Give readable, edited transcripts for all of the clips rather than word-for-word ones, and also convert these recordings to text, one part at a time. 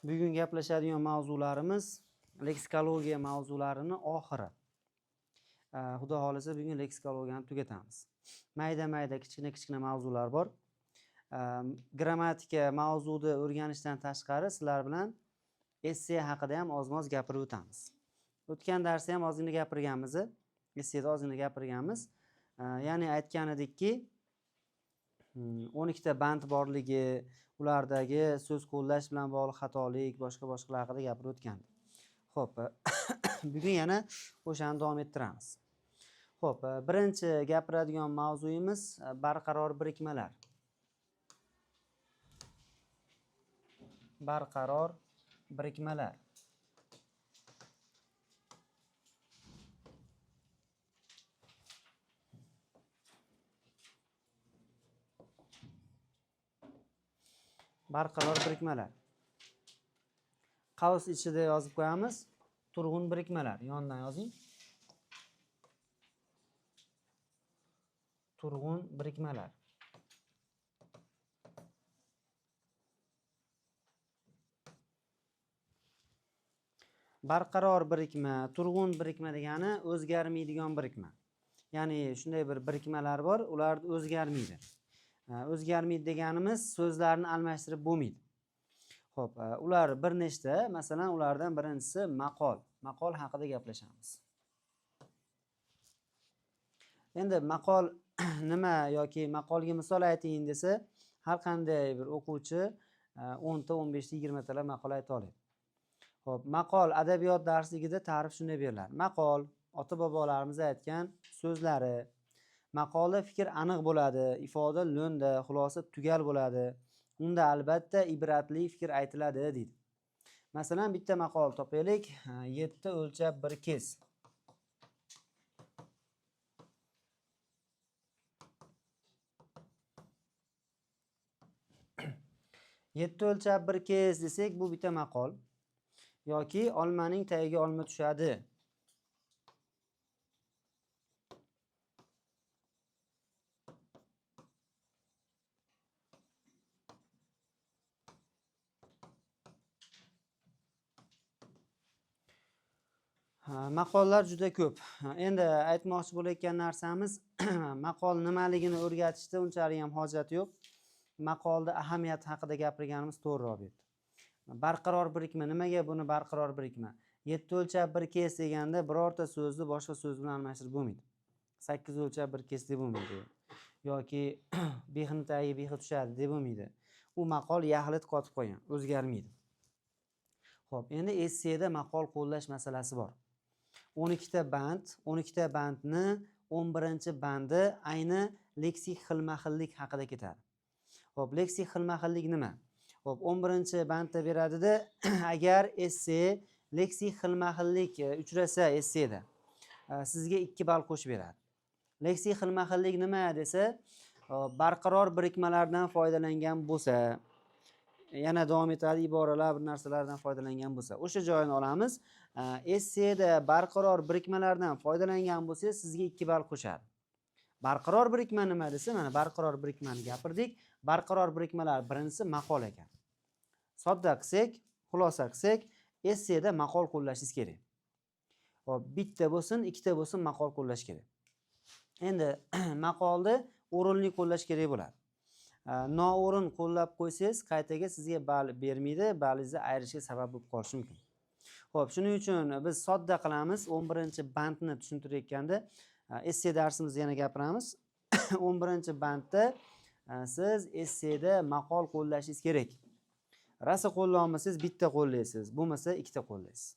Bugun gaplashadigan mavzularimiz leksikologiya mavzularini oxiri. Xudo xohlasa bugun leksikologiyani tugatamiz. Mayda-mayda kichkina-kichkina mavzular bor. Grammatika mavzuni o'rganishdan tashqari sizlar bilan esse haqida ham ozmoz gapirib o'tamiz. O'tgan darsda ham ozgina gapirganmiz, esseda ozgina gapirganmiz. Ya'ni aytgan edikki, 12 ta band borligi, ulardagi so'z qo'llash bilan bog'liq xatolik, boshqa-boshqalar haqida gapirib o'tgandik. Xo'p, bugun yana o'shani davom ettiramiz. Xo'p, birinchi gapiradigan mavzuyimiz barqaror birikmalar. Barqaror birikmalar. Barqaror birikmalar. Qavs ichida yozib qo'yamiz. Turg'un birikmalar. Yondan yozing. Turg'un birikmalar. Barqaror birikma, turg'un birikma degani o'zgarmaydigan birikma. Ya'ni shunday bir birikmalar bor, ular o'zgarmaydi. O'zgarmaydi deganimiz so'zlarni almashtirib bo'lmaydi. Xo'p, ular bir nechta, masalan, ulardan birinchisi maqol. Maqol haqida gaplashamiz. Endi maqol nima yoki maqolga misol ayting desa, har qanday bir o'quvchi 10 ta, 15 ta, 20 talab maqol ayta oladi. Xo'p, maqol adabiyot darsligida ta'rif shunday beriladi. Maqol ota-bobolarimiz aytgan so'zlari. Maqolda fikr aniq bo'ladi, ifoda lo'nda, xulosa tugal bo'ladi. Unda albatta ibratli fikr aytiladi deydi. Masalan, bitta maqol topaylik. 7 o'lchab bir kes. 7 o'lchab bir kes desak, bu bitta maqol. Yoki olmaning tagiga olma tushadi. Maqollar juda ko'p. Endi aytmoqchi bo'layotgan narsamiz maqol nimaligini o'rgatishda unchalik ham hojat yo'q. Maqolda ahamiyati haqida gapirganimiz to'g'riroq bu yerda. Barqaror birikma, nimaga buni barqaror birikma? 7 o'lchab bir kes deganda birorta so'zni boshqa so'z bilan almashtirib bo'lmaydi. 8 o'lchab bir kes deb bo'lmaydi. Yoki bexni tagiga bexi tushadi deb bo'lmaydi. U maqol yaxlit qotib qolgan, o'zgarmaydi. Xo'p, endi esseda maqol qo'llash masalasi bor. 12 ta band, 12 ta bandni 11-bandi ayni leksik xilma-xillik haqida ketadi. Xo'p, leksik xilma-xillik nima? Xo'p, 11-bandda beradida, agar esse leksik xilma-xillik uchrasa esseda, sizga 2 ball qo'shib beradi. Leksik xilma-xillik nima desa, barqaror birikmalardan foydalangan bo'lsa, yana davom etadi iboralar bir narsalardan foydalangan bo'lsa, o'sha joyini olamiz. Esseda barqaror birikmalardan foydalangan bo'lsa, sizga 2 ball qo'shadi. Barqaror birikma nima desa, mana barqaror birikmani gapirdik. Barqaror birikmalar birinchisi maqol ekan. Sodda qilsak, xulosa qilsak, esseda maqol qo'llashingiz kerak. Xo'p, bitta bo'lsin, ikkita bo'lsin maqol qo'llash kerak. Endi maqolni o'rinli qo'llash kerak bo'ladi. Noo'rin qo'llab qo'ysangiz, qaytaga sizga ball bermaydi, ballingizni ayirishga sabab bo'lib qolishi mumkin. Xo'p, shuning uchun biz sodda qilamiz. 11-bandni tushuntirayotganda, esse darsimizda yana gapiramiz. 11-bandda siz esseda maqol qo'llashingiz kerak. Rosa qo'llolmasangiz bitta qo'llaysiz, bo'lmasa ikkita qo'llaysiz.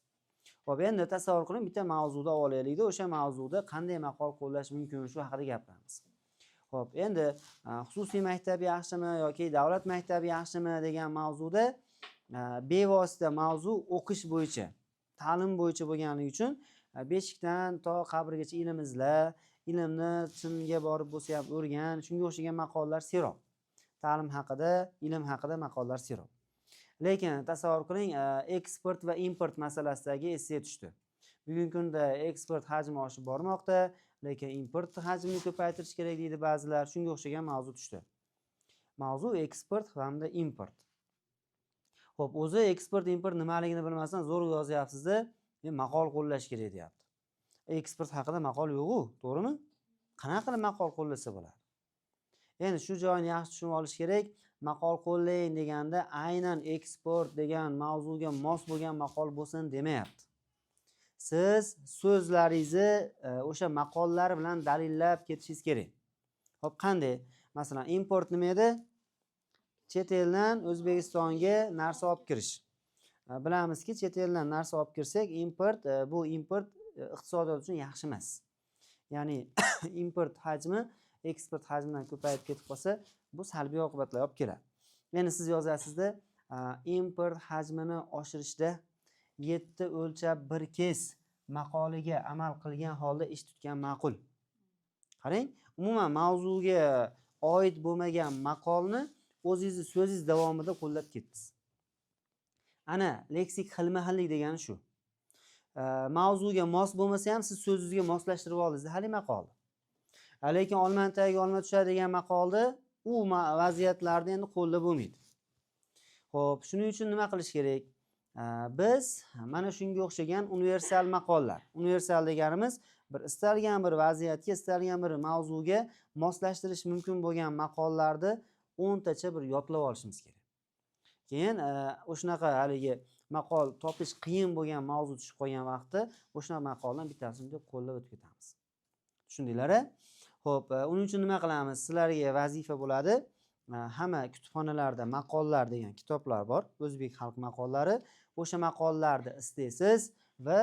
Xo'p, endi tasavvur qiling, bitta mavzuda olaylikda, o'sha mavzuda qanday maqol qo'llash mumkin, shu haqida gapiramiz. Xo'p, endi xususiy maktab yaxshimi yoki davlat maktabi yaxshimi degan mavzuda bevosita mavzu o'qish bo'yicha, ta'lim bo'yicha bo'lganligi uchun beshikdan to qabrgacha ilm izla, ilmni chinga borib bo'lsa ham o'rgan, shunga o'xshagan maqollar serob. Ta'lim haqida, ilm haqida maqollar serob. Lekin tasavvur qiling, eksport va import masalasidagi esse tushdi. Bugungi kunda eksport hajmi oshib bormoqda, lekin import hajmini ko'paytirish kerak deydi ba'zilar. Shunga o'xshagan mavzu tushdi. Mavzu eksport hamda import. Xo'p, o'zi eksport import nimaligini bilmasdan zo'rg'a yozyapsizda, men maqol qo'llash kerak deyapti. Eksport haqida maqol yo'q-u, to'g'rimi? Qanaqa qilib maqol qo'llasa bo'ladi? Endi shu joyini yaxshi tushunib olish kerak. Maqol qo'llang deganda aynan eksport degan mavzuga mos bo'lgan maqol bo'lsin demayapti. Siz so'zlaringizni o'sha maqollar bilan dalillab ketishingiz kerak. Xo'p, qanday? Masalan, import nima edi? Chet eldan O'zbekistonga narsa olib kirish. Bilamizki, chet eldan narsa olib kirsak, import, bu import iqtisodiyot uchun yaxshi emas. Ya'ni import hajmi eksport hajmidan ko'payib ketib qolsa, bu salbiy oqibatlar olib keladi. Endi siz yozasizda, import hajmini oshirishda 7 o'lchab 1 kes maqoliga amal qilgan holda ish tutgan ma'qul. Qarang, umuman mavzuga oid bo'lmagan maqolni o'zingizni so'zingiz davomida qo'llab ketdingiz. Ana leksik xilma-xillik degani shu. Mavzuga mos bo'lmasa ham siz so'zingizga moslashtirib oldingiz hali maqolni. Lekin olmani tagiga olma tushadi degan maqolni u vaziyatlarda endi qo'llab bo'lmaydi. Xo'p, shuning uchun nima qilish kerak? Biz mana shunga o'xshagan universal maqollar. Universal deganimiz bir istalgan bir vaziyatga, istalgan bir mavzuga moslashtirish mumkin bo'lgan maqollarni 10 tacha bir yodlab olishimiz kerak. Keyin o'shanaqa haligi maqol topish qiyin bo'lgan mavzu tushib qolgan vaqtda o'sha maqoldan bittasini deb qo'llab o'tib ketamiz. Tushundinglar-a? Xo'p, uning uchun nima qilamiz? Sizlarga vazifa bo'ladi. Hamma kutubxonalarda maqollar degan kitoblar bor, o'zbek xalq maqollari. O'sha maqollarni istaysiz va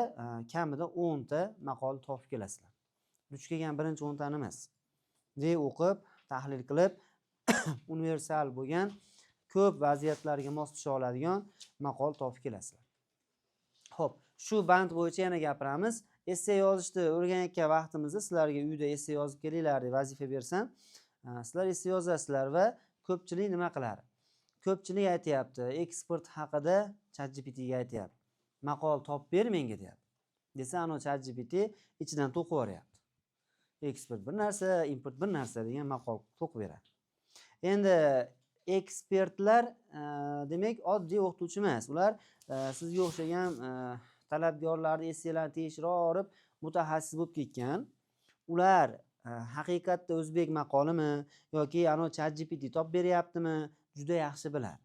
kamida 10 ta maqol topib kelasizlar. Duch kelgan birinchi 10 tani emas. De o'qib, tahlil qilib, universal bo'lgan, ko'p vaziyatlarga mos tusha oladigan maqol topib kelasizlar. Xo'p, shu band bo'yicha yana gapiramiz. Esse yozishni o'rganayotgan vaqtimizda sizlarga uyda esse yozib kelinglar deb vazifa bersam, sizlar esse yozasizlar va ko'pchilik nima qiladi? Ko'pchilik aytyapti, eksport haqida ChatGPTga aytyapti. Maqol topib ber menga deyapti. Desa, ana ChatGPT ichidan to'qib yuboryapti. Eksport bir narsa, import bir narsa degan maqol to'qib beradi. Endi ekspertlar demak oddiy o'qituvchi emas. Ular sizga o'xshagan talabgorlarni esselarni tekshirib mutaxassis bo'lib ketgan. Ular haqiqatda o'zbek maqolimi yoki ana ChatGPT topib beryaptimi juda yaxshi biladi.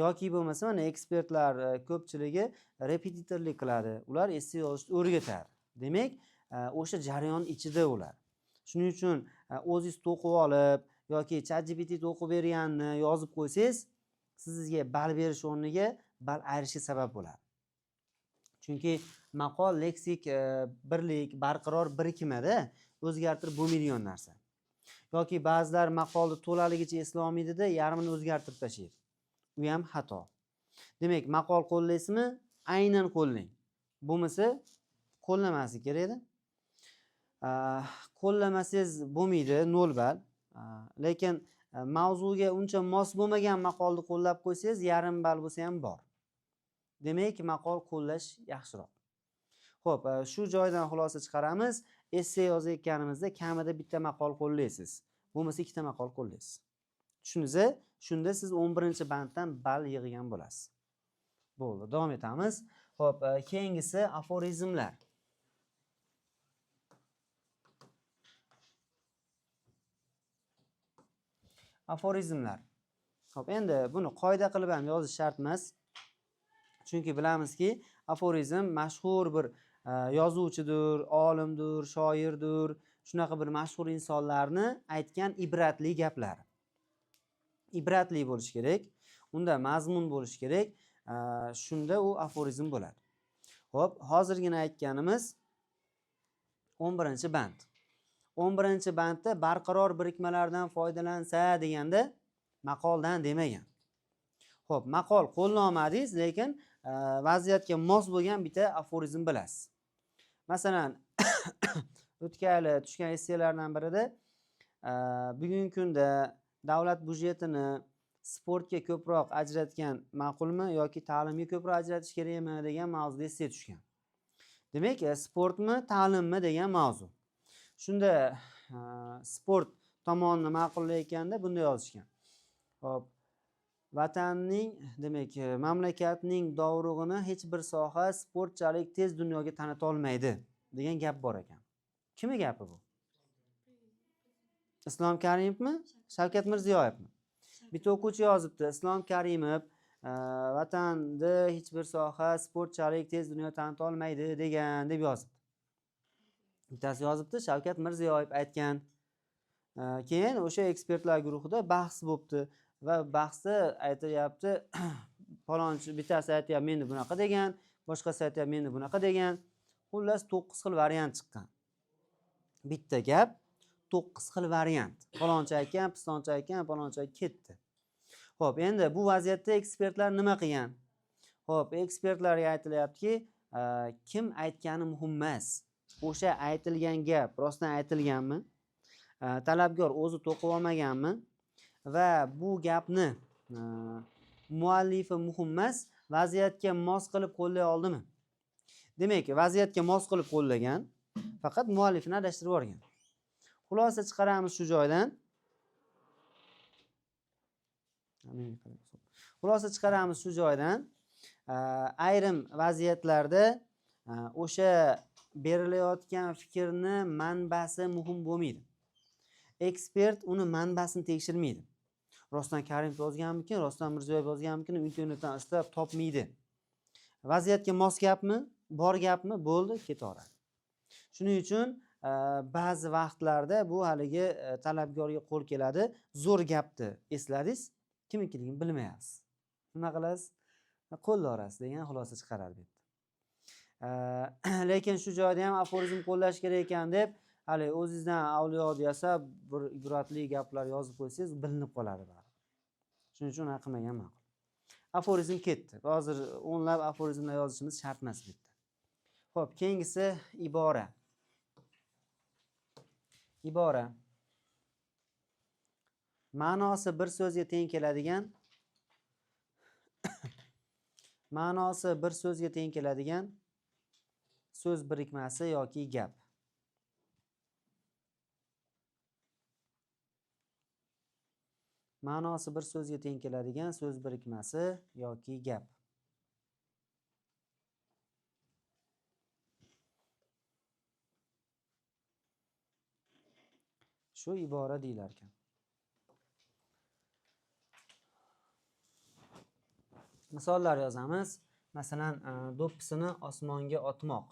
Yoki bo'lmasa mana ekspertlar ko'pchiligi repetitorlik qiladi. Ular esse yozishni o'rgatadi. Demak, o'sha jarayon ichida ular. Shuning uchun o'zingiz to'qib olib yoki ChatGPT to'qib berganini yozib qo'ysangiz, sizga ball berish o'rniga ball ayirishga sabab bo'ladi. Chunki maqol leksik birlik, barqaror birikmada o'zgartirib bo'lmaydigan narsa. Yoki ba'zilar maqolni to'laligicha eslolmaydida, yarmini o'zgartirib tashlaydi. U ham xato. Demak, maqol qo'llaysizmi? Aynan qo'llang. Bo'lmasa qo'llamaslik kerak edi. Qo'llamasangiz bo'lmaydi, 0 ball. Lekin mavzuga uncha mos bo'lmagan maqolni qo'llab qo'ysangiz, yarim ball bo'lsa ham bor. Demak, maqol qo'llash yaxshiroq. Xo'p, shu joydan xulosa chiqaramiz. Esse yozayotganimizda kamida bitta maqol qo'llaysiz. Bo'lmasa ikkita maqol qo'llaysiz. Tushundingiz? Shunda siz 11-banddan ball yig'gan bo'lasiz. Bo'ldi, davom etamiz. Xo'p, keyingisi aforizmlar. Aforizmlar. Xo'p, endi buni qoida qilib ham yozish shart emas. Chunki bilamizki, aforizm mashhur bir yozuvchidir, olimdir, shoirdir, shunaqa bir mashhur insonlarni aytgan ibratli gaplari. Ibratli bo'lishi kerak, unda mazmun bo'lishi kerak, shunda u aforizm bo'ladi. Xo'p, hozirgina aytganimiz 11-band. 11-bandda barqaror birikmalardan foydalansa deganda maqoldan demagan. Xo'p, maqol qo'llanmadingiz, lekin vaziyatga mos bo'lgan bitta aforizm bilasiz. Masalan, o'tgan yili tushgan esselardan birida bugungi kunda davlat byudjetini sportga ko'proq ajratgan ma'qulmi yoki ta'limga ko'proq ajratish kerakmi degan mavzuda esse tushgan. Demak, sportmi, ta'limmi degan mavzu. Shunda sport tomonni ma'qullayotganda bunday yozishgan. Xo'p, Vatanning, demak, mamlakatning dovrug'ini hech bir soha sportchalik tez dunyoga tanita olmaydi degan gap bor ekan. Kimning gapi bu? Islom Karimovmi? Shavkat Mirziyoyevmi? Bitta o'quvchi yozibdi, Islom Karimov vatanni hech bir soha sportchalik tez dunyoga tanita olmaydi degan deb yozibdi. Bittasi yozibdi, Shavkat Mirziyoyev aytgan. Keyin o'sha ekspertlar guruhida bahs bo'libdi va bahsda aytilyapti, palonchi bittasi aytyapti meni bunaqa degan, boshqasi aytyapti meni bunaqa degan. Xullas 9 xil variant chiqqan. Bitta gap 9 xil variant. Palonchi aytgan, pistonchi aytgan, palonchi ketdi. Xo'p, endi bu vaziyatda ekspertlar nima qilgan? Xo'p, ekspertlarga aytilyaptiki, kim aytgani muhim emas. O'sha aytilgan gap rostdan aytilganmi? Talabgor o'zi to'qib olmaganmi? Va bu gapni muallifi muhim emas, vaziyatga mos qilib qo'llay oldimi? Demak, vaziyatga mos qilib qo'llagan, faqat muallifini adashtirib yuborgan. Xulosa chiqaramiz shu joydan. Xulosa chiqaramiz shu joydan. Ayrim vaziyatlarda o'sha berilayotgan fikrni manbasi muhim bo'lmaydi. Ekspert uni manbasini tekshirmaydi. Rostdan Karimov yozganmikin, rostdan Mirziyoyev yozganmikin, internetdan istab topmaydi. Vaziyatga mos gapmi, bor gapmi, bo'ldi, ketaveradi. Shuning uchun ba'zi vaqtlarda bu haligi talabgorga qo'l keladi. Zo'r gapni esladingiz, kimnikiligini bilmayapsiz. Nima qilasiz? Qo'llayverasiz degan xulosa chiqaradi bu yerda. Lekin shu joyda ham aforizm qo'llash kerak ekan deb hali o'zingizdan avliyo yasab bir ibratli gaplar yozib qo'ysangiz bilinib qoladi baribir. Shuning uchun unaqa qilmagan ma'qul. Aforizm ketdi. Hozir o'nlab aforizmlar yozishimiz shart emas bu yerda. Xo'p, keyingisi ibora. Ibora. Ma'nosi bir so'zga teng keladigan ma'nosi bir so'zga teng keladigan so'z birikmasi yoki gap. Ma'nosi bir so'zga teng keladigan so'z birikmasi yoki gap. Shu ibora deyilar ekan. Misollar yozamiz. Masalan, do'ppisini osmonga otmoq.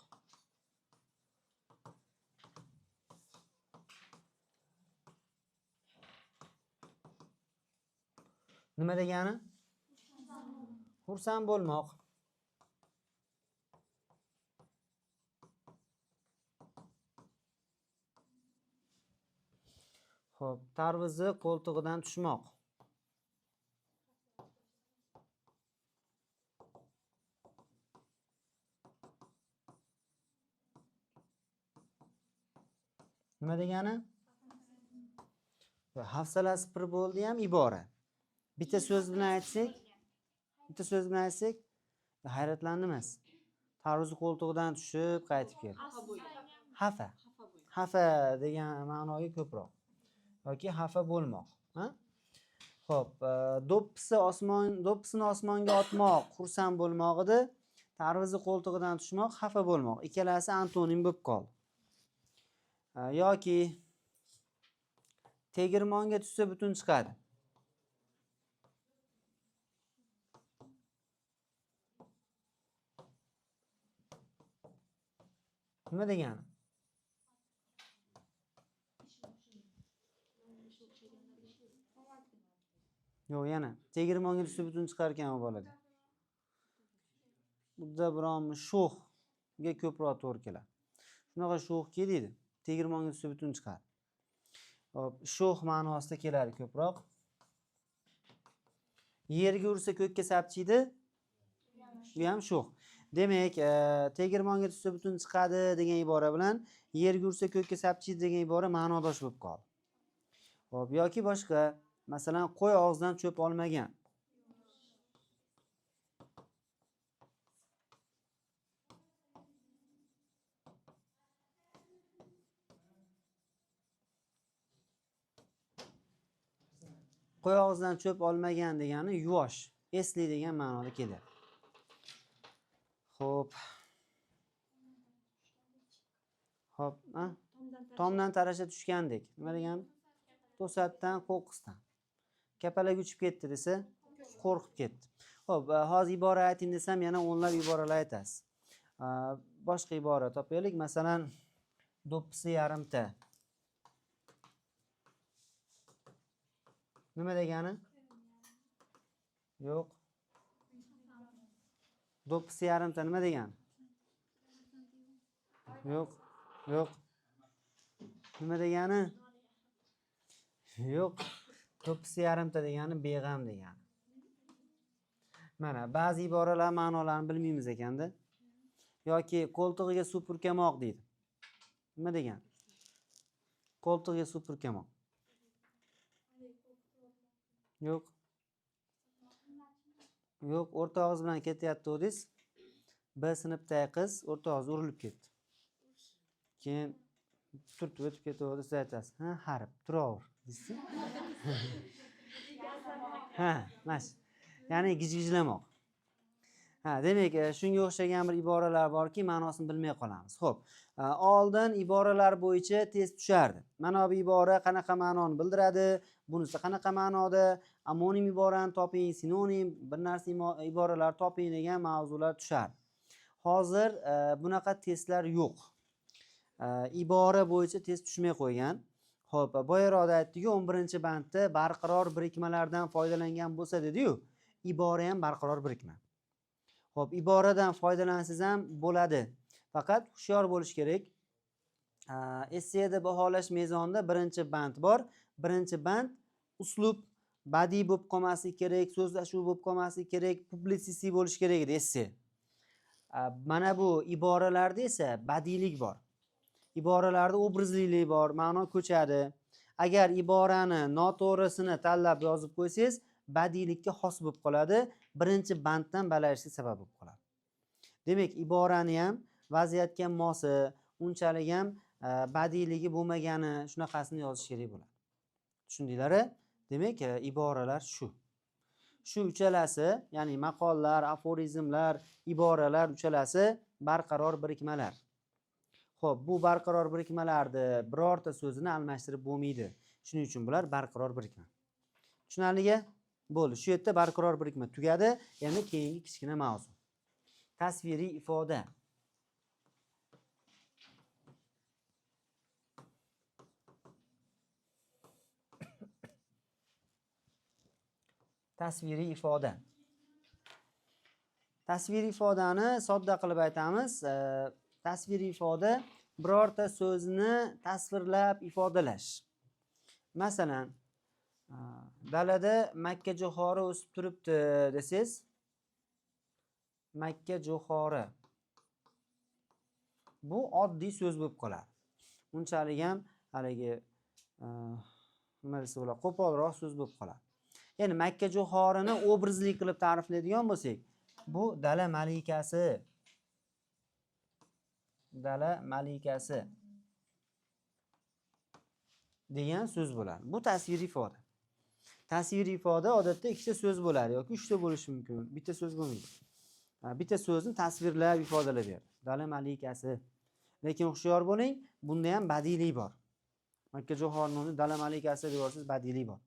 Nima degani? Xursand bo'lmoq. Xo'p, tarvuzi qo'ltig'idan tushmoq. Nima degani? Hafsalasi pir bo'ldi ham ibora. Bitta so'z bilan aytsak, bitta so'z bilan aytsak, hayratlandi emas. Tarvuzi qo'ltig'idan tushib qaytib keldi. Xafa. Xafa degan ma'noga ko'proq. Yoki xafa bo'lmoq, ha? Xo'p, do'ppisini osmonga otmoq, xursand bo'lmoq edi. Tarvuzi qo'ltig'idan tushmoq, xafa bo'lmoq. Ikkalasi antonim bo'lib qoldi. Yoki tegirmonga tushsa butun chiqadi. Nima degani? Yo'q, yana tegirmonga tushsa butun chiqar ekan u bolada. Bunda biron sho'xga ko'proq to'g'ri keladi. Shunaqa sho'xki deydi, tegirmonga tushsa butun chiqadi. Hop, sho'x ma'nosida keladi ko'proq. Yerga ursa ko'kka sapchiydi. Bu ham sho'x. Demak, tegirmonga tushsa butun chiqadi degan ibora bilan yerga ursa ko'kka sapchiydi degan ibora ma'nodosh bo'lib qoldi. Hop, yoki boshqa, masalan, qo'y og'zidan cho'p olmagan. Qo'y og'zidan cho'p olmagan degani yuvosh, esli degan ma'noda kelyapti. Xo'p. Xo'p, a? Tomdan tarasha tushgandek. Nima degani? To'satdan, qo'qqisdan. Kapalak uchib ketdi desa, qo'rqib ketdi. Xo'p, hozir ibora ayting desam, yana o'nlab iboralar aytasiz. Boshqa ibora topaylik. Masalan, do'ppisi yarimta. Nima degani? Yo'q. Do'ppisi yarimta nima degani? Yo'q. Yo'q. Nima degani? Yo'q. Do'ppisi yarimta degani beg'am degani. Mana ba'zi iboralar ma'nolarini bilmaymiz ekanda. Yoki qo'ltig'iga suv purkamoq deydi. Nima degani? Qo'ltig'iga suv purkamoq. Yo'q. Yo'q, o'rtog'ingiz bilan ketyapti dedingiz. B sinfdagi qiz o'rtog'ingiz urilib ketdi. Keyin turtib o'tib ketaverdi, siz aytasiz, ha, harib, turaver deysiz. Ha, mana shu. Ya'ni gijgijlamoq. Ha, demak, shunga o'xshagan bir iboralar borki, ma'nosini bilmay qolamiz. Xo'p, oldin iboralar bo'yicha test tushardi. Mana bu ibora qanaqa ma'noni bildiradi, bunisi qanaqa ma'noda, amonim iborani toping, sinonim, bir narsa iboralar toping degan mavzular tushardi. Hozir bunaqa testlar yo'q. Ibora bo'yicha test tushmay qo'ygan. Xo'p, boyaroqda aytdik-ku, 11-bandda barqaror birikmalardan foydalangan bo'lsa dedi-yu, ibora ham barqaror birikma. Xo'p, iboradan foydalansangiz ham bo'ladi. Faqat hushyor bo'lish kerak. Esseda baholash mezonida 1-band bor. 1-band uslub badiiy bo'lib qolmasligi kerak, so'zlashuv bo'lib qolmasligi kerak, publitsistik bo'lishi kerak edi esse. Mana bu iboralarda esa badiiylik bor. Iboralarda obrazlilik bor, ma'no ko'chadi. Agar iborani noto'g'risini tanlab yozib qo'ysangiz, badiiylikka xos bo'lib qoladi. 1-banddan balayishga sabab bo'lib qoladi. Demak, iborani ham vaziyatga mosi, unchalik ham badiiyligi bo'lmagani shunaqasini yozish kerak bo'ladi. Tushundinglar? Demak, iboralar shu. Shu uchalasi, ya'ni maqollar, aforizmlar, iboralar uchalasi barqaror birikmalar. Xo'p, bu barqaror birikmalarni birorta so'zini almashtirib bo'lmaydi. Shuning uchun bular barqaror birikma. Tushunarligi? Bo'ldi. Shu yerda barqaror birikma tugadi. Endi keyingi kichkina mavzu. Tasviriy ifoda. Tasviriy ifoda. Tasviriy ifodani sodda qilib aytamiz. Tasviriy ifoda birorta so'zni tasvirlab ifodalash. Masalan, dalada makka jo'xori o'sib turibdi desangiz, makka jo'xori bu oddiy so'z bo'lib qoladi. Unchalik ham haligi nima desa bo'ladi, qo'polroq so'z bo'lib qoladi. Ya'ni makka jo'xorini obrazli qilib ta'riflaydigan bo'lsak, bu dala malikasi. Dala malikasi degan so'z bo'ladi. Bu tasviriy ifoda. Tasviriy ifoda odatda ikkita so'z bo'ladi yoki uchta bo'lishi mumkin. Bitta so'z bo'lmaydi. Bitta so'zni tasvirlab ifodalab beradi. Dala malikasi. Lekin hushyor bo'ling, bunda ham badiiylik bor. Makka jo'xorini o'zi dala malikasi deb yuborsangiz badiiylik bor.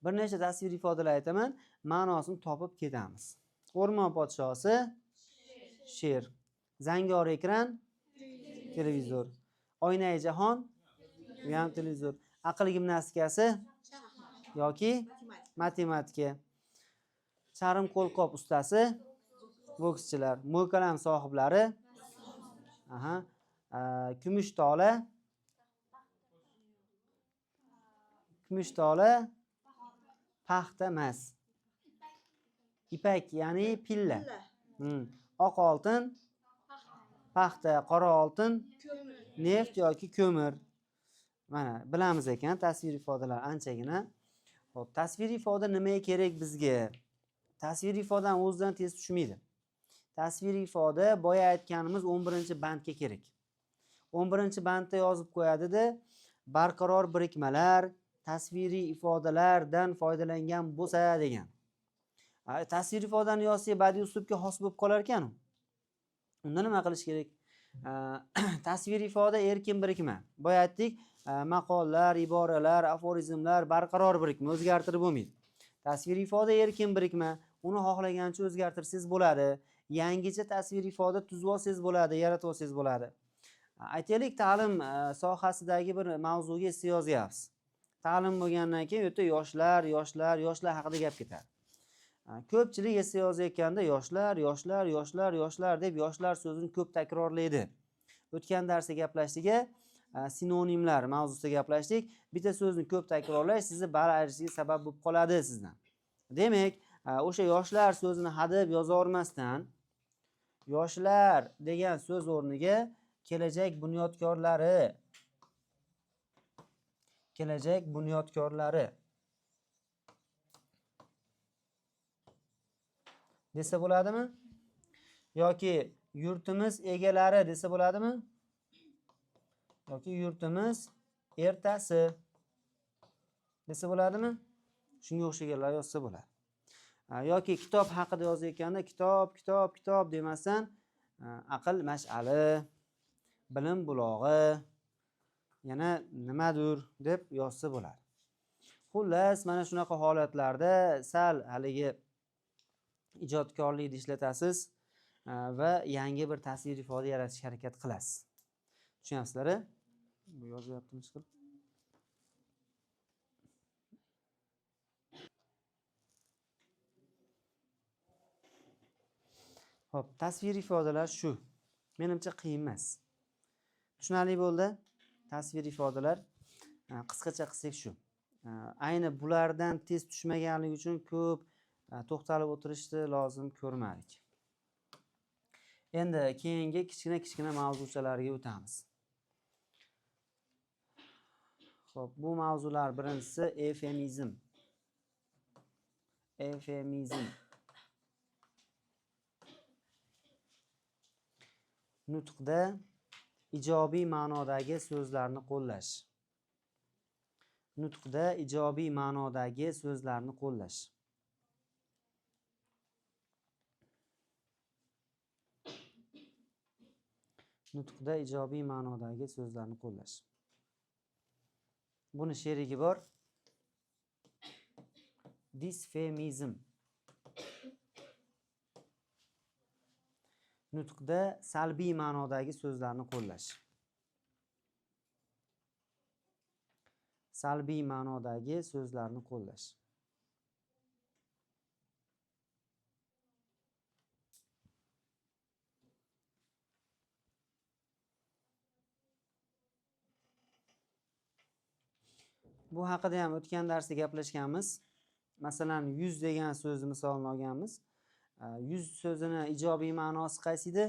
Bir necha tasviriy ifodalar aytaman, ma'nosini topib ketamiz. O'rmon podshosi sher, zangor ekran televizor, oynai jahon u ham televizor, aql gimnastikasi yoki matematika, charm qo'lqop ustasi bokschilar, mo'ykalam sohiblari, aha, kumush tola, kumush tola paxta emas, ipak ya'ni pilla, oq oltin paxta, qora oltin neft yoki ko'mir. Mana bilamiz ekan tasviriy ifodalar anchagina. Xo'p, tasviriy ifoda nimaga kerak bizga? Tasviriy ifodani o'zidan tez tushmaydi. Tasviriy ifoda boya aytganimiz 11-bandga kerak. 11-bandda yozib qo'yadida, barqaror birikmalar, tasviriy ifodalardan foydalangan bo'lsa degan. Tasviriy ifodani yozsak badiiy uslubga xos bo'lib qolar ekan. Unda nima qilish kerak? Tasviriy ifoda erkin birikma. Boya aytdik, maqollar, iboralar, aforizmlar barqaror birikma, o'zgartirib bo'lmaydi. Tasviriy ifoda erkin birikma, uni xohlagancha o'zgartirsangiz bo'ladi. Yangicha tasviriy ifoda tuzib olsangiz bo'ladi, yaratib olsangiz bo'ladi. Aytaylik, ta'lim sohasidagi bir mavzuga esse yozyapsiz. Ta'lim bo'lgandan keyin u yerda yoshlar, yoshlar, yoshlar haqida gap ketadi. Ko'pchilik esse yozayotganda yoshlar, yoshlar, yoshlar, yoshlar deb yoshlar so'zini ko'p takrorlaydi. O'tgan darsda gaplashdik, sinonimlar mavzusida gaplashdik. Bitta so'zni ko'p takrorlash sizni ball ayrishiga sabab bo'lib qoladi sizdan. Demak, o'sha yoshlar so'zini hadeb yoza olmasdan yoshlar degan so'z o'rniga kelajak bunyodkorlari, kelajak bunyodkorlari desa bo'ladimi? Yoki yurtimiz egalari desa bo'ladimi? Yoki yurtimiz ertasi desa bo'ladimi? Shunga o'xshaganlar yozsa bo'ladi. Yoki kitob haqida yozayotganda kitob, kitob, kitob demasdan aql mash'ali, bilim bulog'i, yana nimadir deb yozsa bo'ladi. Xullas, mana shunaqa holatlarda sal haligi ijodkorlikni ishlatasiz va yangi bir tasvir ifoda yaratishga harakat qilasiz. Tushunyapsizlar? Bu yozyaptimi chiqib? Xo'p, tasvir ifodalar shu. Menimcha qiyin emas. Tushunarli bo'ldi? Tasvir ifodalar qisqacha qilsak shu. Ayni bulardan tez tushmaganligi uchun ko'p to'xtalib o'tirishni lozim ko'rmadik. Endi keyingi kichkina-kichkina mavzuchalarga o'tamiz. Xo'p, bu mavzular birinchisi efemizm. Efemizm. Nutqda ijobiy ma'nodagi so'zlarni qo'llash. Nutqda ijobiy ma'nodagi so'zlarni qo'llash. Nutqda ijobiy ma'nodagi so'zlarni qo'llash. Buni sherigi bor. Disfemizm. Nutqda salbiy ma'nodagi so'zlarni qo'llash. Salbiy ma'nodagi so'zlarni qo'llash. Bu haqida ham o'tgan darsda gaplashganmiz. Masalan, yuz degan so'zni misolini olganmiz. Yuz so'zini ijobiy ma'nosi qaysi edi?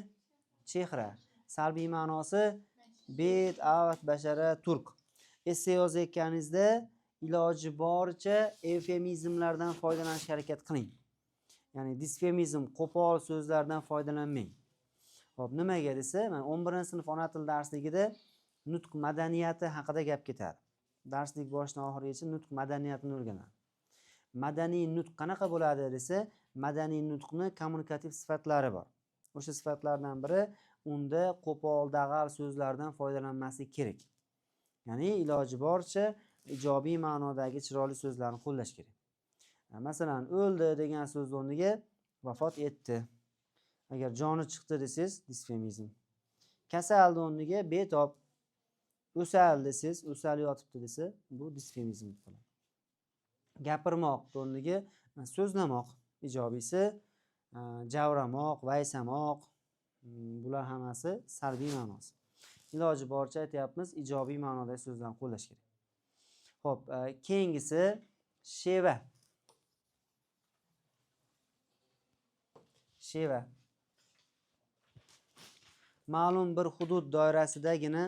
Chehra. Salbiy ma'nosi bet, avat, bashara, turk. Esse yozayotganingizda iloji boricha efemizmlardan foydalanishga harakat qiling. Ya'ni disfemizm, qo'pol so'zlardan foydalanmang. Xo'p, nimaga desa, mana 11-sinf ona til darsligida nutq madaniyati haqida gap ketadi. Darslik boshidan oxirigacha nutq madaniyatini o'rganadi. Madaniy nutq qanaqa bo'ladi desa, madaniy nutqni kommunikativ sifatlari bor. O'sha sifatlardan biri unda qo'pol, dag'al so'zlardan foydalanmaslik kerak. Ya'ni iloji boricha ijobiy ma'nodagi chiroyli so'zlarni qo'llash kerak. Masalan, o'ldi degan so'z o'rniga vafot etdi. Agar joni chiqdi desangiz, disfemizm. Kasalni o'rniga betob, o'sal desangiz, o'sal yotibdi desa, bu disfemizm bo'ladi. Gapirmoq o'rniga so'zlamoq ijobiysi, javramoq, vaysamoq, bular hammasi salbiy ma'nosi. Iloji boricha aytyapmiz, ijobiy ma'nodagi so'zlarni qo'llash kerak. Xo'p, keyingisi sheva. Sheva. Ma'lum bir hudud doirasidagina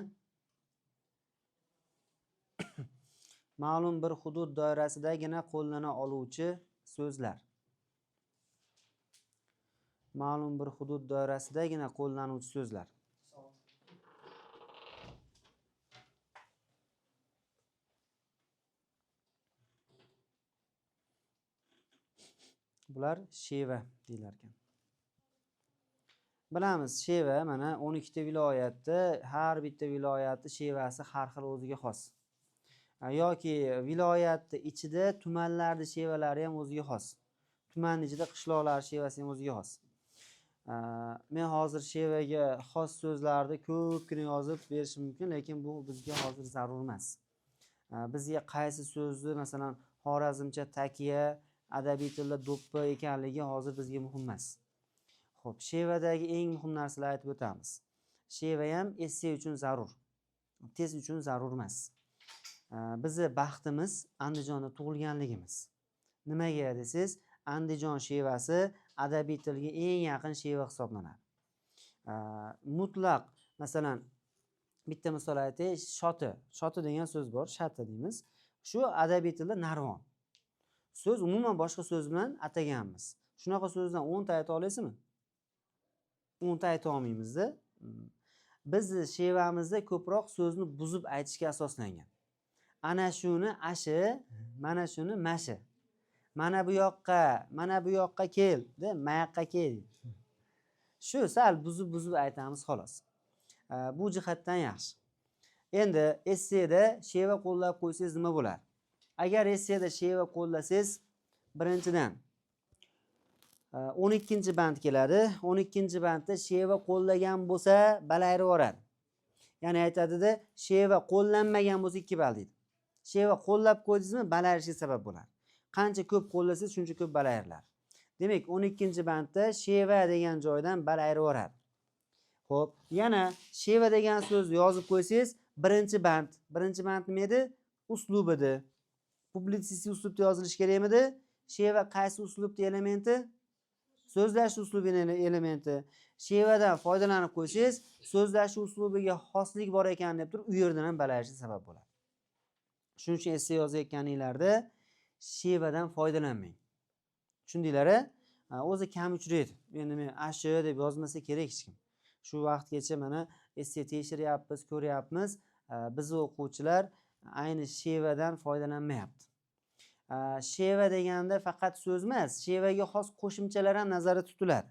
ma'lum bir hudud doirasidagina qo'llana oluvchi so'zlar. Ma'lum bir hudud doirasidagina qo'llanuvchi so'zlar. Bular sheva deyilar ekan. Bilamiz, sheva mana 12 ta viloyatda, har bitta viloyatni shevasi har xil, o'ziga xos. Yoki viloyatni ichida tumanlarni shevalari ham o'ziga xos. Tumanning ichida qishloqlar shevasi ham o'ziga xos. Men hozir shevaga xos so'zlarni ko'pgina yozib berishim mumkin, lekin bu bizga hozir zarur emas. Bizga qaysi so'zni, masalan, xorazmcha takiya, adabiy tilda do'ppi ekanligi hozir bizga muhim emas. Xo'p, shevadagi eng muhim narsalarni aytib o'tamiz. Sheva ham esse uchun zarur, test uchun zarur emas. Bizni baxtimiz Andijonda tug'ilganligimiz. Nimaga desangiz, Andijon shevasi adabiy tilga eng yaqin sheva hisoblanadi. Mutlaq, masalan, bitta misol aytay, shoti, shoti degan so'z bor, shati deymiz. Shu adabiy tilda narvon. So'z umuman boshqa so'z bilan ataganmiz. Shunaqa so'zdan 10 ta ayta olasizmi? 10 ta ayta olmaymizda. Bizni shevamizda ko'proq so'zni buzib aytishga asoslangan. Ana shuni ashi, mana shuni mashi. Mana bu yoqqa, mana bu yoqqa kel, de, mayoqqa kel. Shu sal buzib-buzib aytamiz xolos. Bu jihatdan yaxshi. Endi esseda sheva qo'llab qo'ysangiz nima bo'ladi? Agar esseda sheva qo'llasangiz, birinchidan 12-band keladi. 12-bandda sheva qo'llagan bo'lsa bal ayirib yuboradi. Ya'ni aytadida, sheva qo'llanmagan bo'lsa 2 ball deydi. Sheva qo'llab qo'ydingizmi, bal ayirishga sabab bo'ladi. Qancha ko'p qo'llasangiz, shuncha ko'p bal ayriladi. Demak, 12-bandda sheva degan joydan bal ayirib yuboradi. Xo'p, yana sheva degan so'zni yozib qo'ysangiz, birinchi band, birinchi band nima edi? Uslub edi. Publitsistik uslubda yozilishi kerakmidi? Sheva qaysi uslubning elementi? So'zlash uslubining elementi. Shevadan foydalanib qo'ysangiz, so'zlash uslubiga xoslik bor ekan deb turib, u yerdan ham bal ayirishga sabab bo'ladi. Shuning uchun esse yozayotganinglarda shevadan foydalanmang. Tushundinglar-a? O'zi kam uchraydi. Endi men ashi deb yozmasa kerak hech kim. Shu vaqtgacha mana esse tekshiryapmiz, ko'ryapmiz. Biz o'quvchilar ayni shevadan foydalanmayapti. Sheva deganda faqat so'z emas, shevaga xos qo'shimchalar ham nazarda tutiladi.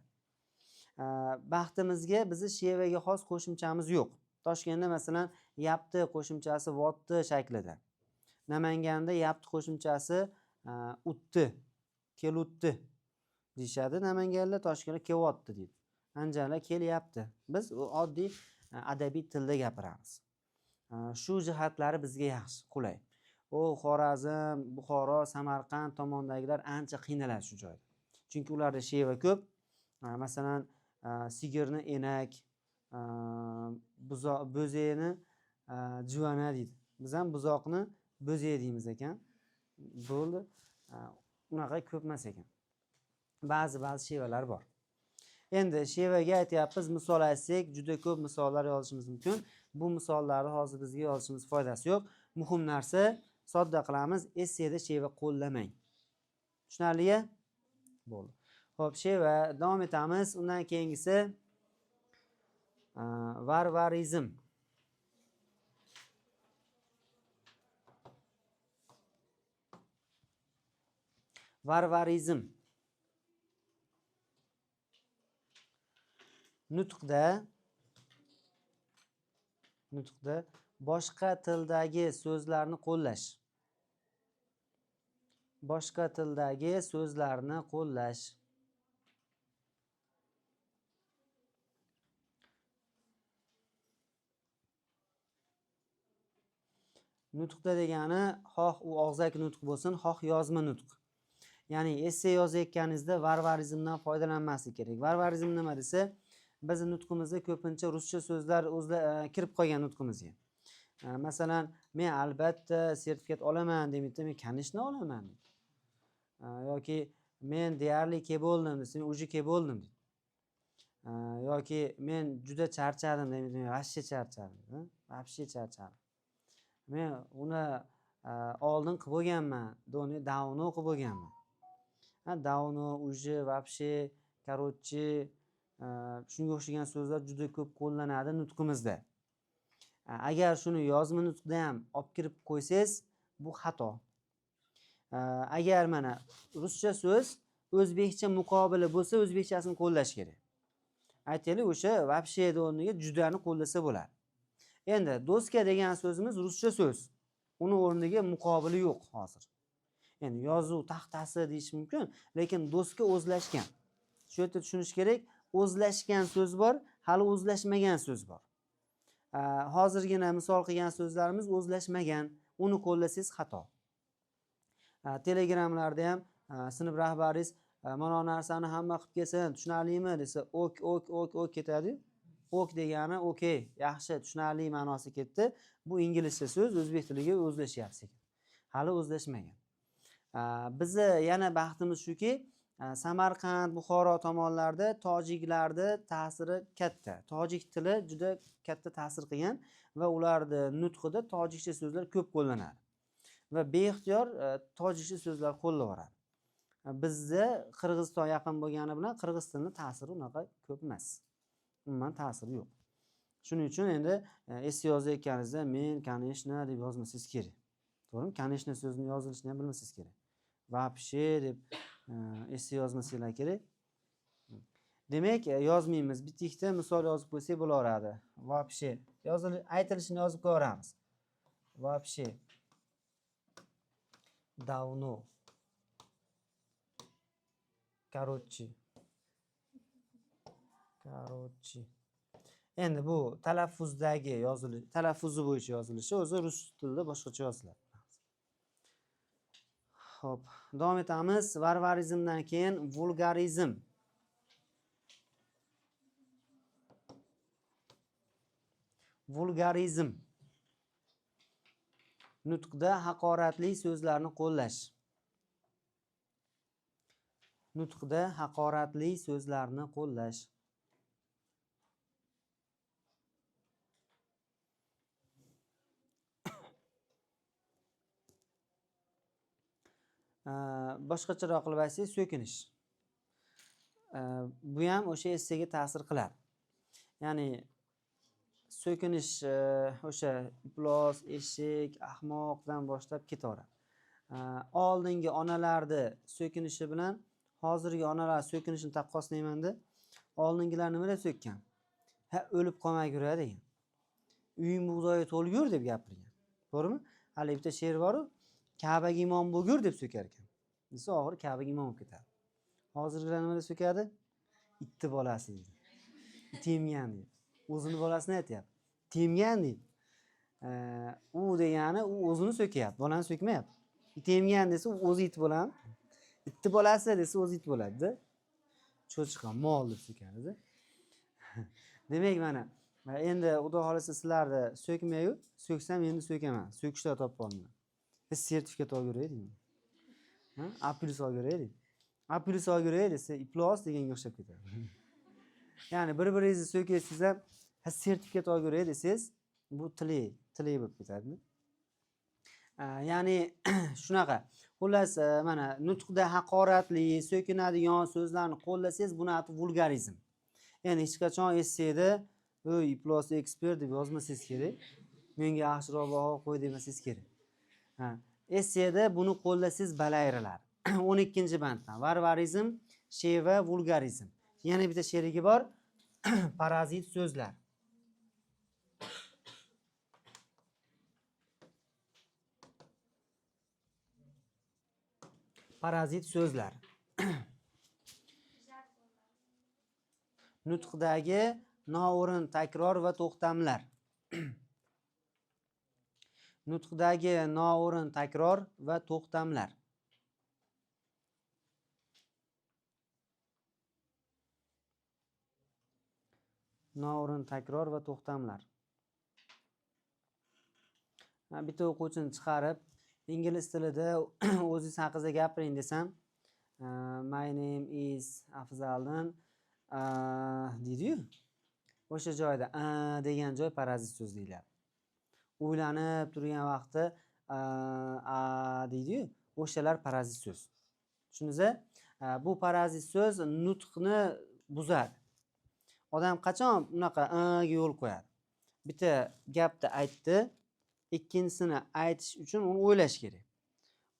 Baxtimizga bizni shevaga xos qo'shimchamiz yo'q. Toshkentda masalan yapti qo'shimchasi votdi shaklida. Namanganda yapti qo'shimchasi utdi, kelutdi deyishadi. Namanganlar, Toshkentda kelyapti deydi. Andijonlar kelyapti. Biz u oddiy adabiy tilda gapiramiz. Shu jihatlari bizga yaxshi, qulay. U Xorazm, Buxoro, Samarqand tomondagilar ancha qiynaladi shu joyda. Chunki ularda sheva ko'p. Masalan, sigirni enak, buzoq, bo'zeni juvana deydi. Biz ham buzoqni bo'ze deymiz ekan. Bo'ldi. Unaqa ko'p emas ekan. Ba'zi-ba'zi shevalar bor. Endi shevaga aytyapmiz, misol aytsak, juda ko'p misollar yozishimiz mumkin. Bu misollarni hozir bizga yozishimiz foydasi yo'q. Muhim narsa, sodda qilamiz, esseda sheva qo'llamang. Tushunarli-ya? Bo'ldi. Xo'p, sheva davom etamiz. Undan keyingisi varvarizm. Varvarizm. Nutqda boshqa tildagi so'zlarni qo'llash. Boshqa tildagi so'zlarni qo'llash. Nutqda degani xoh u og'zaki nutq bo'lsin, xoh yozma nutq. Ya'ni esse yozayotganingizda varvarizmdan foydalanmaslik kerak. Varvarizm nima desa, biz nutqimizda ko'pincha ruscha so'zlar o'zla kirib qolgan nutqimizga. Masalan, men albatta sertifikat olaman demaydi, men конечно olaman deydi. Yoki men deyarli kelib bo'ldim desa, men уже kelib bo'ldim deydi. Yoki men juda charchadim demaydi, men вообще charchadim, ha? Вообще charchadim. Men uni oldin qilib bo'lganman, doni давно qilib bo'lganman. Ha, давно, уже, вообще, короче, shunga o'xshagan so'zlar juda ko'p qo'llanadi nutqimizda. Agar shuni yozma nutqda ham olib kirib qo'ysangiz, bu xato. Agar mana ruscha so'z O'zbekcha muqobili bo'lsa, o'zbekchasini qo'llash kerak. Aytaylik, o'sha вообще o'rniga judani qo'llasa bo'ladi. Endi доска degan so'zimiz ruscha so'z, uni o'rniga muqobili yo'q hozir. Endi yozuv taxtasi deyish mumkin, lekin доска o'zlashgan. Shu yerda tushunish kerak, o'zlashgan so'z bor, hali o'zlashmagan so'z bor. Hozirgina misol qilgan so'zlarimiz o'zlashmagan, uni qo'llasangiz xato. Telegramlarda ham sinf rahbaringiz mana bu narsani hamma qilib kelsin, tushunarlimi desa, ok, ok, ok, ok ketadi. Ok degani okey, yaxshi, tushunarli ma'nosi ketdi. Bu inglizcha so'z o'zbek tiliga o'zlashyapti sekin, hali o'zlashmagan. Bizni yana baxtimiz shuki, Samarqand, Buxoro tomonlarda tojiklarni ta'siri katta. Tojik tili juda katta ta'sir qilgan va ularni nutqida tojikcha so'zlar ko'p qo'llanadi va beixtiyor tojikcha so'zlar qo'llaveradi. Bizda Qirg'iziston yaqin bo'lgani bilan qirg'iz tilini ta'siri unaqa ko'p emas, umuman ta'siri yo'q. Shuning uchun endi esse yozayotganingizda men конечно deb yozmasangiz kerak, to'g'rimi? Конечно so'zini yozilishini ham bilmasangiz kerak. Вообще deb esse yozmasanglar kerak. Demak, yozmaymiz, bitta ikkita misol yozib qo'ysak bo'laveradi. Вообще aytilishini yozib qo'yaveramiz. Вообще, давно, короче, короче. Endi bu talaffuzdagi yozilish, talaffuzi bo'yicha yozilishi, o'zi rus tilida boshqacha yoziladi. Xo'p, davom etamiz. Varvarizmdan keyin vulgarizm. Vulgarizm. Nutqda haqoratli so'zlarni qo'llash. Nutqda haqoratli so'zlarni qo'llash. Boshqacharoq qilib aytsak, so'kinish. Bu ham o'sha essega ta'sir qiladi. Ya'ni so'kinish o'sha iflos, eshik, ahmoqdan boshlab ketaveradi. Oldingi onalarni so'kinishi bilan hozirgi onalar so'kinishini taqqoslaymanda, oldingilar nima deb so'kkan? Ha, o'lib qolmagur degan. Uying bug'doyga to'lgur deb gapirgan. To'g'rimi? Hali bitta she'r bor-u, Ka'baga imom bo'lgur deb so'kar ekan. Desa oxiri Ka'baga imom bo'lib ketadi. Hozirgilar nima deb so'kadi? Itni bolasi deydi. It emgan deydi. O'zini bolasini aytyapti. It emgan deydi. U degani u o'zini so'kyapti, bolani so'kmayapti. It emgan desa u o'zi it bo'ladimi? Itni bolasi desa o'zi it bo'ladi-da. Cho'chqa, mol deb so'kadi-da. Demak, mana endi Xudo xolasa sizlarni so'kmayu, so'ksam endi so'kaman. So'kishlar topib olmayman. Biz sertifikat olib yuray deyman. Ha? A plyus olib yuray deydi. A plyus olib yuray desa, iflos deganga o'xshab ketadi. Ya'ni bir-biringizni so'kaysiz ham, ha, sertifikat olib yuray desangiz, bu tili bo'lib ketadi. Ya'ni shunaqa. Xullas, mana nutqda haqoratli, so'kinadigan so'zlarni qo'llasangiz, buni ati vulgarizm. Endi hech qachon esseda "Ey, iflos ekspert" deb yozmasangiz kerak. Menga yaxshiroq baho qo'y demasangiz kerak. Ha, esseda buni qo'llasangiz bala ayriladi. 12-banddan varvarizm, sheva, vulgarizm. Yana bitta sherigi bor, parazit so'zlar. Parazit so'zlar. Nutqdagi noo'rin takror va to'xtamlar. Nutqdagi noo'rin takror va to'xtamlar. Noo'rin takror va to'xtamlar. Ha, bitta o'quvchini chiqarib, ingliz tilida o'zingiz haqingizda gapiring desam, my name is Afzaldin, deydi-yu. O'sha joyda a degan joy parazit so'z deyiladi. O'ylanib turgan vaqtda a deydi-yu, o'shalar parazit so'z. Tushundingiz? Bu parazit so'z nutqni buzadi. Odam qachon bunaqa a ga yo'l qo'yadi? Bitta gapni aytdi, ikkinchisini aytish uchun uni o'ylash kerak.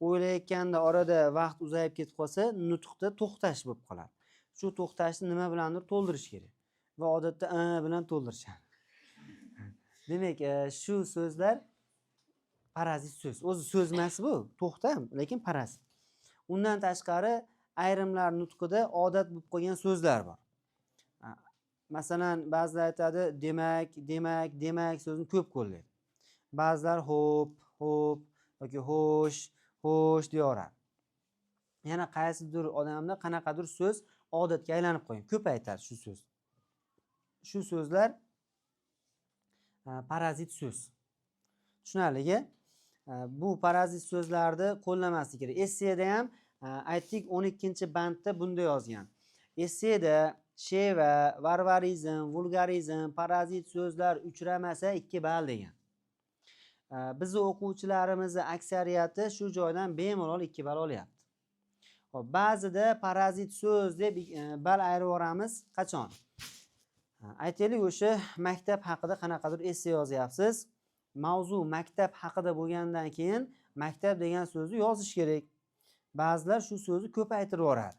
O'ylayotganda orada vaqt uzayib ketib qolsa, nutqda to'xtash bo'lib qoladi. Shu to'xtashni nima bilandir to'ldirish kerak va odatda "a" bilan to'ldirishadi. Demak, shu so'zlar parazit so'z. O'zi so'z emas bu, to'xtam, lekin parazit. Undan tashqari ayrimlar nutqida odat bo'lib qolgan so'zlar bor. Masalan, ba'zilar aytadi: "Demak, demak, demak" so'zini ko'p qo'llaydi. Ba'zilar "xo'p, xo'p" yoki "xo'sh, xo'sh" deyaveradi. Yana qaysidir odamda qanaqadir so'z odatga aylanib qolgan, ko'p aytadi shu so'z. Shu so'zlar parazit so'z. Tushunarligi? Bu parazit so'zlarni qo'llamaslik kerak. Esseda ham aytdik, 12-bandda bunda yozgan. Esseda sheva, varvarizm, vulgarizm, parazit so'zlar uchramasa 2 ball degan. Bizni o'quvchilarimizni aksariyati shu joydan bemalol 2 ball olyapti. Xo'p, ba'zida parazit so'z deb ball ayirib yuboramiz. Qachon? Aytaylik, o'sha maktab haqida qanaqadir esse yozyapsiz. Mavzu maktab haqida bo'lgandan keyin maktab degan so'zni yozish kerak. Ba'zilar shu so'zni ko'p aytirib yuboradi.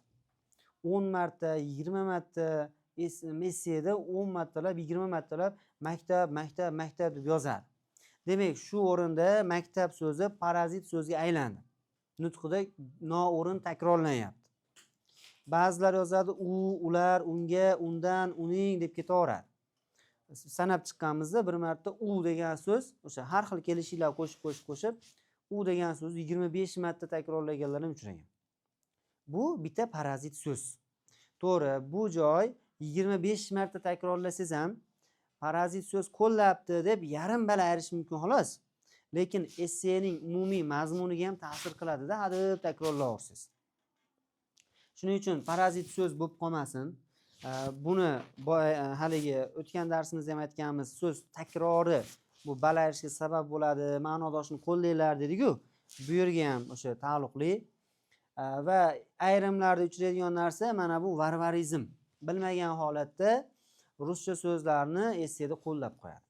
10 marta, 20 marta esseda 10 martalab, 20 martalab maktab, maktab, maktab deb yozadi. Demak, shu o'rinda maktab so'zi parazit so'zga aylandi. Nutqida noo'rin takrorlanyapti. Ba'zilar yozadi: u, ular, unga, undan, uning deb ketaveradi. Sanab chiqqanimizda bir marta u degan so'z o'sha har xil kelishiklar qo'shib, qo'shib, qo'shib u degan so'zni 25 marta takrorlaganlar ham uchragan. Bu bitta parazit so'z. To'g'ri, bu joy 25 marta takrorlasangiz ham parazit so'z qo'llabdi deb yarim ball ayirish mumkin xolos. Lekin essening umumiy mazmuniga ham ta'sir qiladida, hadeb takrorlayversangiz. Shuning uchun parazit so'z bo'lib qolmasin. Buni haligi o'tgan darsimizda ham aytganmiz, so'z takrori bu ball ayirishga sabab bo'ladi, ma'nodoshini qo'llanglar dedik-ku. Bu yerga ham o'sha taalluqli. Va ayrimlarda uchraydigan narsa mana bu varvarizm. Bilmagan holatda ruscha so'zlarni esseda qo'llab qo'yadi.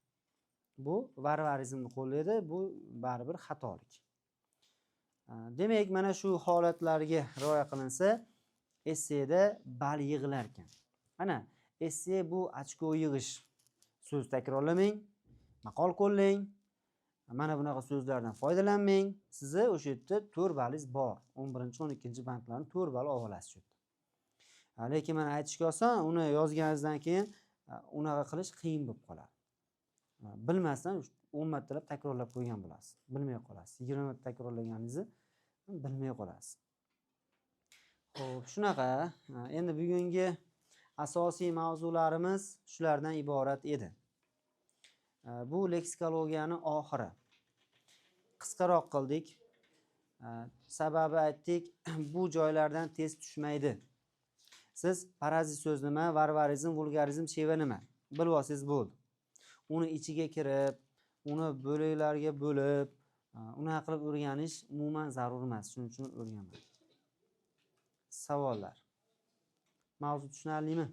Bu varvarizmni qo'llaydi, bu baribir xatolik. Demak, mana shu holatlarga rioya qilinsa, esseda ball yig'ilar ekan. Mana esse bu ochko yig'ish. So'z takrorlamang, maqol qo'llang, mana bunaqa so'zlardan foydalanmang. Sizni o'sha yerda 4 ballingiz bor. 11, 12 bandlarni 4 ball olib olasiz shu yerda. Lekin mana aytishga oson, uni yozganingizdan keyin unaqa qilish qiyin bo'lib qoladi. Bilmasdan 10 martalab takrorlab qo'ygan bo'lasiz. Bilmay qolasiz. 20 marta takrorlaganingizni bilmay qolasiz. Xo'p, shunaqa. Endi bugungi asosiy mavzularimiz shulardan iborat edi. Bu leksikologiyani oxiri. Qisqaroq qildik. Sababi aytdik, bu joylardan tez tushmaydi. Siz parazit so'z nima, varvarizm, vulgarizm, sheva nima bilib olsangiz bo'ldi. Uni ichiga kirib, uni bo'laklarga bo'lib, unaqa qilib o'rganish umuman zarur emas. Shuning uchun o'rganmadik. Savollar. Mavzu tushunarlimi?